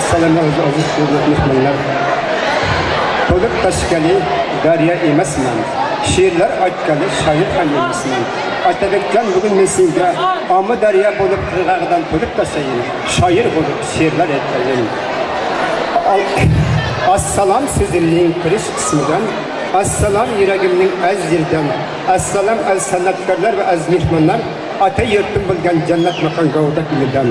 Assalomu aziz mehmonlar. To'lib toshgali daryo emasman. She'rlar aytgali shoir ham emasman. Otabekjon, bugun men senga Omu daryo bo'lib qirg'og'idan to'lib tashayin, shoir bo'lib she'rlar aytayin. Assalom so'zimning kirish qismidan, assalom yuragimning az yerdan, assalom az san'atkorlar va az mehmonlar, ota yurtim bo'lgan jannat makon Gavurdak ilidan.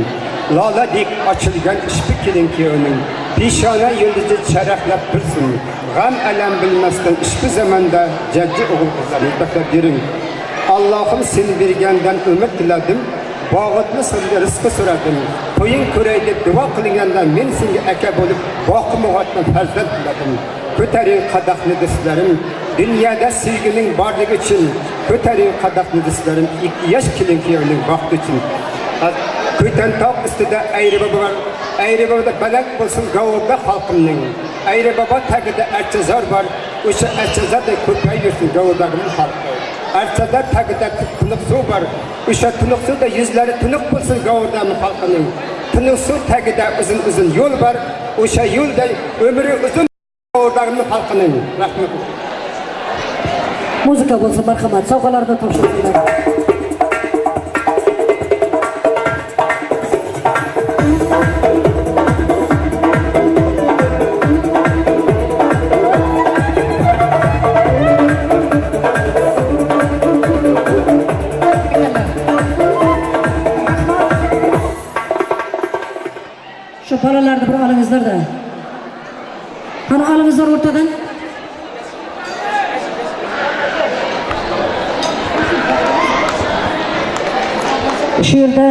Loladek ochilgan ushbu kelin kuyovning peshona yulduzi charaqlab tursin. G'am alam bilmasdan ushbu zamonda jajji o'g'il qizlarni yetaklab bering. Allohim sen bergandan umr tiladim, bog'otni senga rizqi so'radim. To'ying ko'ray deb duo qilganda men senga aka bo'lib boqi muhatdan farzand tiladim. Ko'taring qadahni do'stlarim, dunyoda sevgining borligi uchun. Ko'taring qadahni do'stlarim, ikki yosh kelin kuyovning baxti uchun. Ko'tantoq ustida Ayri bobo bor, Ayri boboda baland bo'lsin Gavurda xalqimning. Ayri bobo tagida archazor bor, o'sha archazorda ko'payib yursin Gavurdagimning xalqi. Archazor tagida tuniq suv bor, o'sha tuniq suvda yuzlari tuniq bo'lsin Gavurdagimning xalqining. Tuniq suv tagida uzun-uzun yo'l bor, o'sha yo'lda umri uzun Gavurdagimning xalqining. Rahmat. Muzika bo'lsin, marhamat. Sovg'alarni topshiringlar. Shu bolalarni bir olingizlar-da. Qani olingizlar o'rtadan. Shu yerda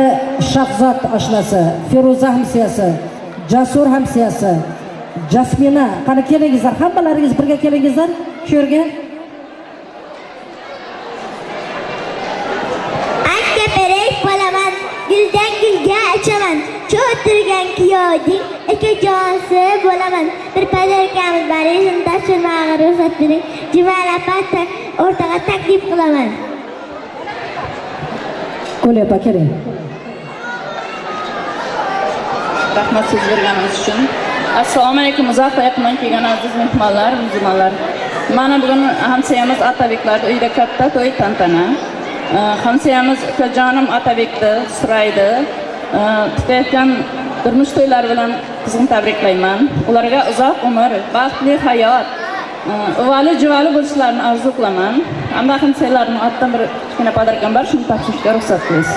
Shahzod oshnasi, Feruza hamsiyasi, Jasur hamsiyasi, Jasmina, qani kelingizlar, hammalaringiz birga kelingizlar shu yerga. Akkaperek bo'laman, guldan gulga achaman. Cho'tirgan kuyovning akajonsi bo'laman. Bir padarkamiz bor, shuni topshirmag'a ruxsat bering. Jumal opa o'rtaga taklif qilaman. Gul opa keling. Rahmat so'z berganingiz uchun. Assalomu alaykum, uzoq va yaqindan kelgan aziz mehmonlar, muzlimonlar. Mana bugun hamsoyamiz Otabeklarning uyida katta to'y tantana. Hamsoyamiz ukajonim Otabekni so'raydi. Tutayotgan turmush to'ylari bilan qizg'in tabriklayman. Ularga uzoq umr, baxtli hayot, uvali juvali bo'lishlarini orzu qilaman. Hamma hamsoyalarning otidan bir kichkina podarkam bor, shuni topshirishga ruxsat qilingiz.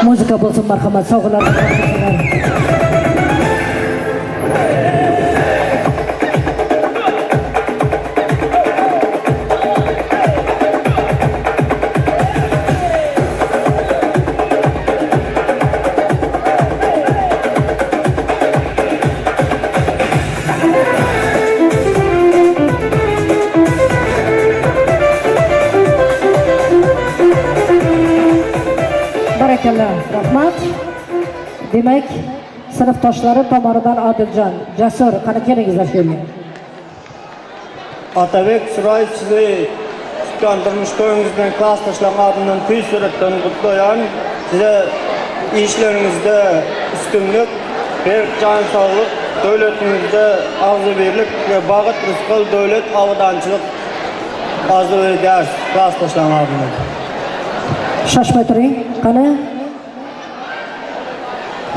Muzika bo'lsin, marhamat, sovg'alarni topshirsinlar. Rahmat. Demak, sinfdoshlari tomonidan Odiljon, Jasur, qani kelingizlar shu yerga. Otabek Surayevich sizni tutgan turmush to'yingiz bilan klassdoshlar adından tüy suratdan qutlayman. Size ishlaringizda ustunlik, berk jon sog'lik, davlatingizda og'zibirlik va baxt, rizqul, davlat, obodonchilik orzu edamiz klassdoshlar adından. Shoshmay turing, qani?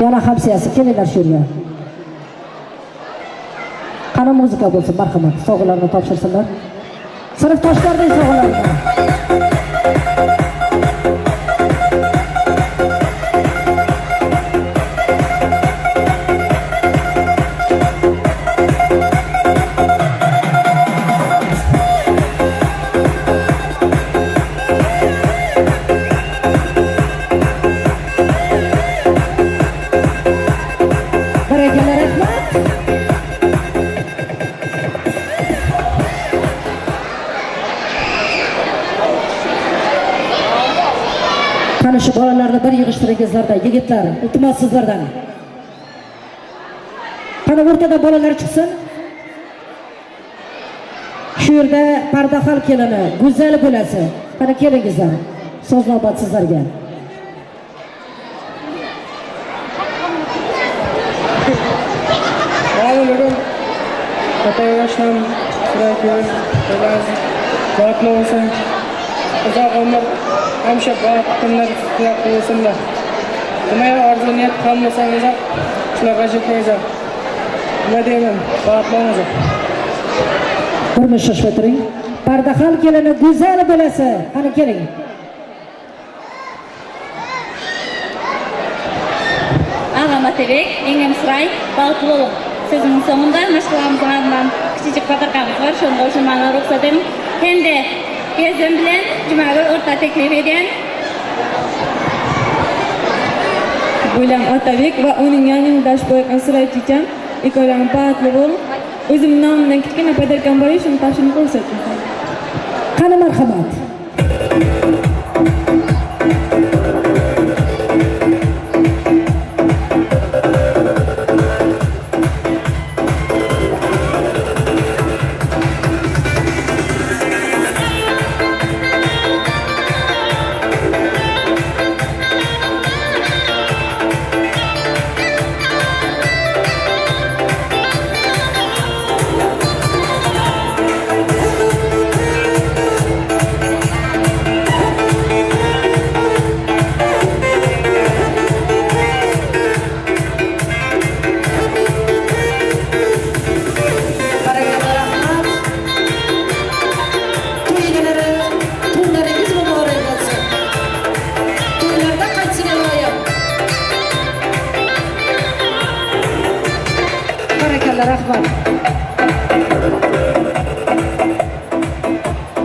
Yana hamsiyasi, kelinglar shu yerga. Qani muzika bo'lsin, marhamat. Sovg'alarni topshirsinlar. Sinfdoshlarning sovg'alarini. Shu bolalarni bir yig'ishtiringizlarda, yigitlar, iltimos sizlardan. Qani o'rtada bolalar chiqsin. Shu yerda Pardaxal kelini, go'zal bo'lasi. Qani kelingizlar. So'z navbat sizlarga. Bugun Otabek oshnam Suray kuyovim to'ylaringiz baxtli bo'lsin. Uzoq umr, hamisha baxt kunlar tilab qo'ysinlar. Nima orzu niyat qilmasangiz ham shularga yetmaysiz. Nima deyman, baxtli bo'linglar. Bir minut shoshmay turing. Pardaxal kelini go'zal bo'lasi. Qani keling. Ağam Otabek, yengem Suray, baxtli bo'ling. Sözümün sonunda maşqalamızın adından kiçicik patarkamız var. Şunu qo'shilmani ruxsat edin. Hem de gezim bilan Jumagul o'rta taklif edan. Bo'lam Otabek va uning yonimdash bo'lgan Suray checham, ikkovlari baxtli bo'lib, o'zim nomimdan kichkina padarkam bor, shuni topshirib ko'rsatdim. Qani marhamat.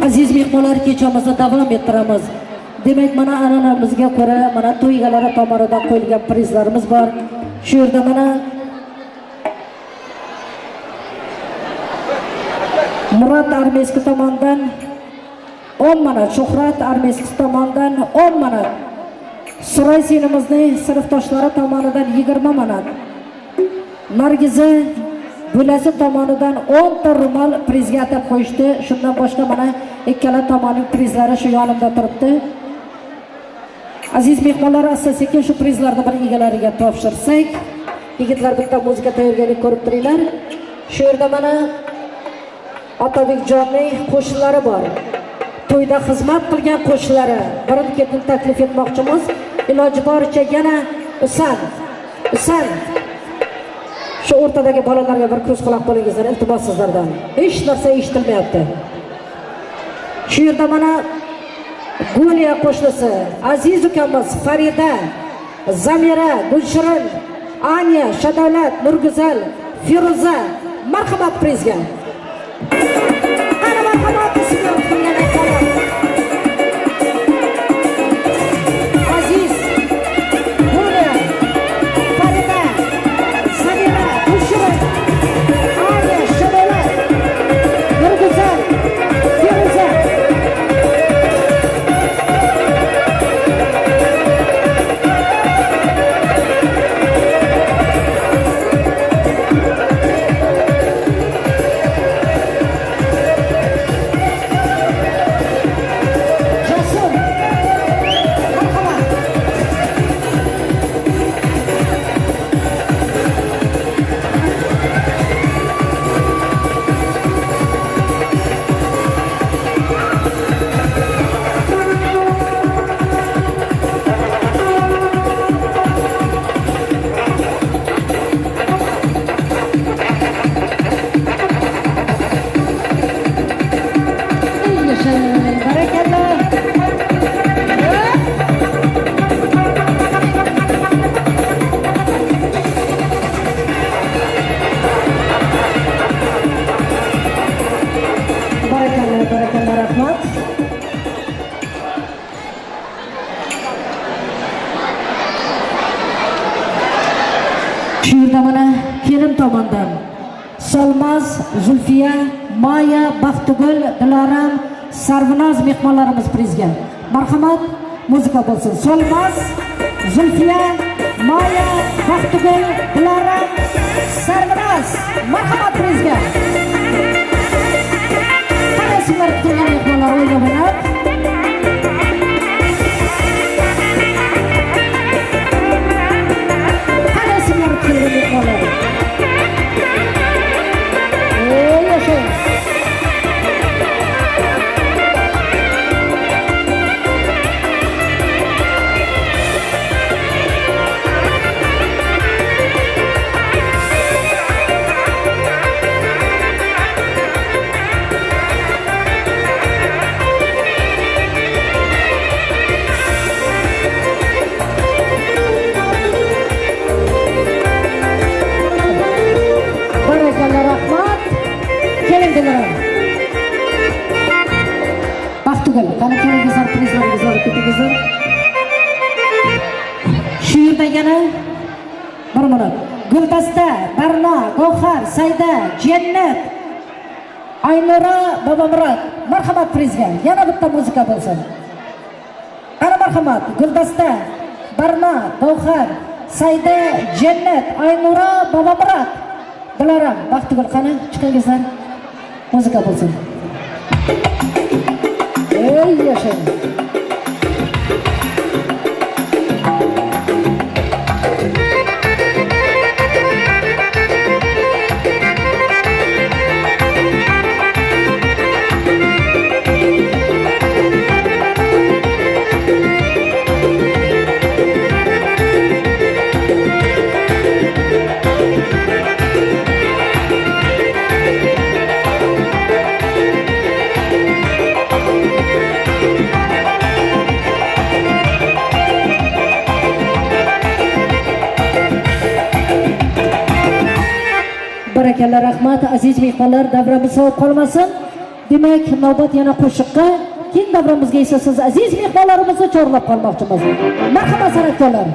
Aziz mehmonlar, kechamizni davom ettiramiz. Demak, mana an'anamizga ko'ra mana to'y egalari tomonidan qo'yilgan prizlarimiz bor. Shu yerda mana Murod Armeyski tomonidan 10 manat, Shuhrat Armeyski tomonidan 10 manat, Suray sinimizning sinfdoshlari tomonidan 20 manat, Nargiza bo'lasi tomonidan 10 ta ro'mol prizga atab qo'yishdi. Shundan boshqa mana ikkala tomonning prizlari shu yonimda turibdi. Aziz mehmonlar, asta-sekin shu prizlarni bir egalariga topshirsak. Yigitlar, bitta muzika tayyorgarlik ko'rib turinglar. Shu yerda mana Otabekjonning qo'shnilari bor. To'yda xizmat qilgan qo'shnilari birin-ketin taklif etmoqchimiz. Iloji boricha yana Usan shu o'rtadagi bolalarga bir ko'z quloq bo'lingizlar, iltimos sizlardan. Hech narsa eshitilmayapti. Shu yerda mana Guliya qo'shnisi, aziz ukamiz Farida, Zamira, Gulshirin, Anya, Shadavlat, Nurgo'zal, Feruza, marhamat prizga. Qani marhamat ismlar qilgan aytadi. Aziz, Guliya, Farida, Zamira, Gulshirin, Anya, Shadavlat, Nurgo'zal, Feruza. Shu yerda mana kelin tomondan Solmaz, Zulfiya, Maya, Baxtigul, Diloram, Sarvinoz mehmonlarimiz prizga. Marhamat, muzika bo'lsin. Solmaz, Zulfiya, Maya, Baxtigul, Diloram, Sarvinoz, marhamat prizga. Qani ismlar kutilgan mehmonlar o'ynab o'ynab. Qani ismlar kutilgan mehmonlar. Chiqingizlar. Shu yerda yana bir minut. Guldasta, Barno, Gavhar, Sayda, Jannat, Aynura, Bobomurod. Marhamat prizga. Yana bitta muzika bo'lsin. Ana marhamat. Guldasta, Barno, Gavhar, Sayda, Jannat, Aynura, Bobomurod. Bular ham Baxtigul qani chiqingizlar. Muzika bo'lsin. Ey yashang. Barakalla, rahmat aziz mehmonlar, davramiz sovib qolmasin. Demak, navbat yana qo'shiqqa, keyin davramizga esa siz aziz mehmonlarimizni chorlab qolmoqchimiz. Marhamat san'atkorlar.